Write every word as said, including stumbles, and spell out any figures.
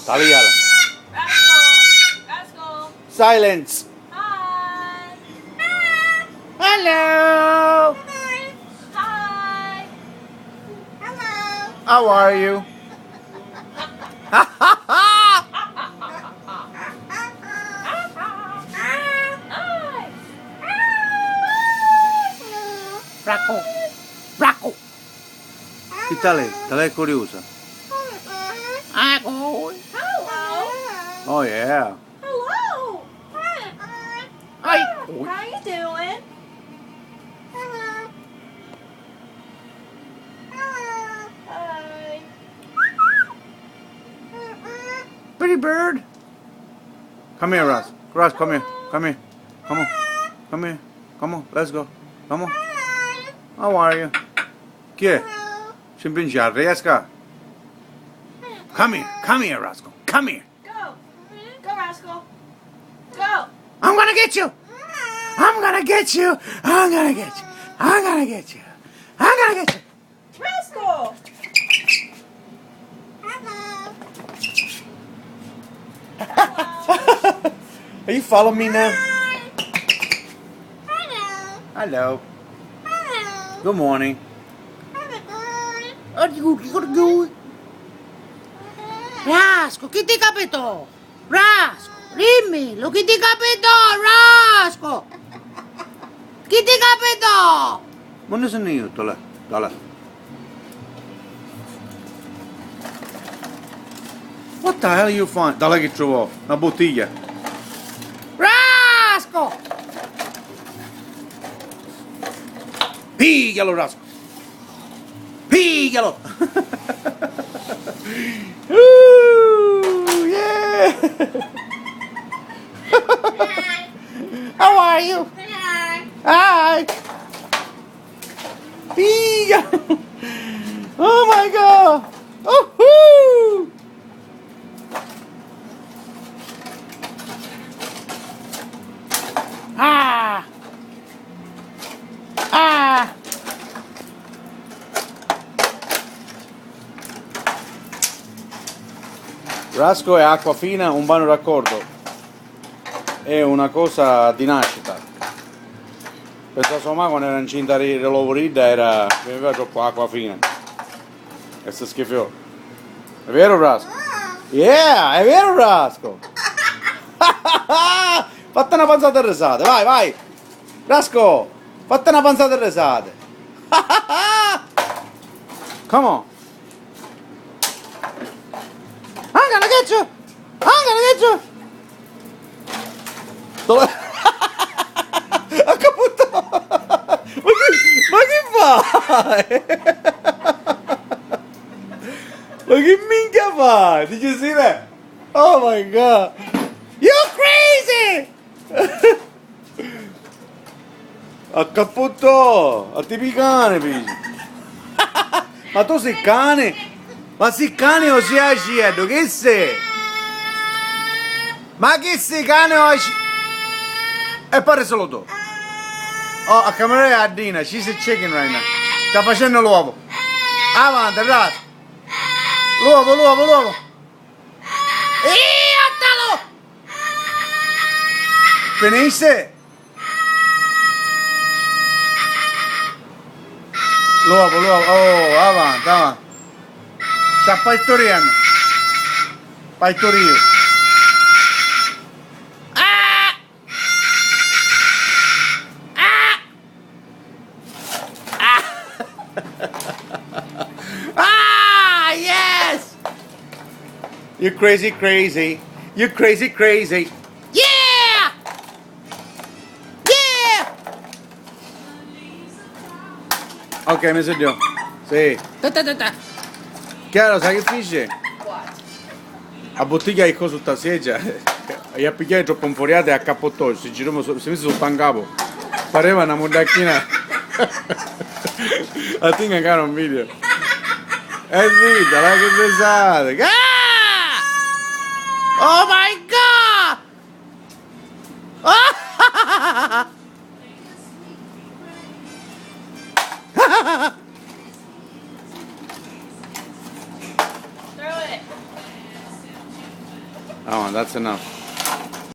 Taliala. Rascal. Rascal. Silence. Hi. Hello. Hi. Hello. How are you? Hi. Rocco. Rocco. Chi tal è? Tal è curiusa? Ah, cui? Hello. Oh yeah. Hello. Hi. Hi. How you doing? Hi. Pretty bird. Come here, Ras. Ras, come here. Come here. Come on. Come here. Come on. Let's go. Come on. How are you? Chi è? Ci impingi a riesca? Come here. Come here, Rascal. Come here. Go. Go, Rascal. Go. I'm gonna get you. I'm gonna get you. I'm gonna get you. I'm gonna get you. I'm gonna get you. Rascal. Hello. Are you following me now? Hello. Hello. Hello. Good morning. Hello. Are you good? Rasco, chi ti capitò? Rasco, dimmi, lo chi ti capitò, Rasco? Chi ti capitò? Ma non sono io, dala, dala. What the hell you find? Dala chi trovò? Una bottiglia. Rasco! Piglialo, Rasco! Piglialo! Ooh, yeah! How are you? Hi! Piglialo! Oh my God! Uhu! Ah! Ah! Rasco e acqua fina un vannu d'accordu. È una cosa di nascita. Pensa a so ma quannu era incinta di, di l'ovu d'idda era, biveva troppu acqua fina. E si schifò. È vero, Rasco? Yeah, è vero, Rasco! Fatti na panzata di risate, vai, vai! Rasco, fatti na panzata di risate! Come on! I'm gonna get you! I'm gonna get you! Dove? A caputo! Ma che, ma che fai? Ma che minchia fai? Dici sì, beh. Oh my God! You're crazy! A caputo! A tipi cane, figlio! Ma tu si cane? Ma si cane o si acieddu? Chi si? Ma chi si cane o aci-, e pare solo tu. Oh, a camera è a Dina, she's a chicken right now. Sta facendo l'uovo. Avanti, raso. L'uovo, l'uovo, l'uovo. Iattalo! Finisce? L'uovo, l'uovo, oh, avanti, avanti. Sta partoriennu. Partoriu. Ah! Ah! Ah! Ah, yes! You crazy, crazy. You crazy, crazy. Yeah! Yeah! Ok, mi sugnu. Sì. Ta, ta, ta, ta. Chiaro, sai che fici? A buttiglia è cosa sutta seggia. E a pigghiari troppu nfuriata e a cappotto. Si girò, si misi sutta n capu. Pareva na muddacchina. I think I got on video. E vita, la che risate. Ah! Oh my God! Throw it. Oh, that's enough.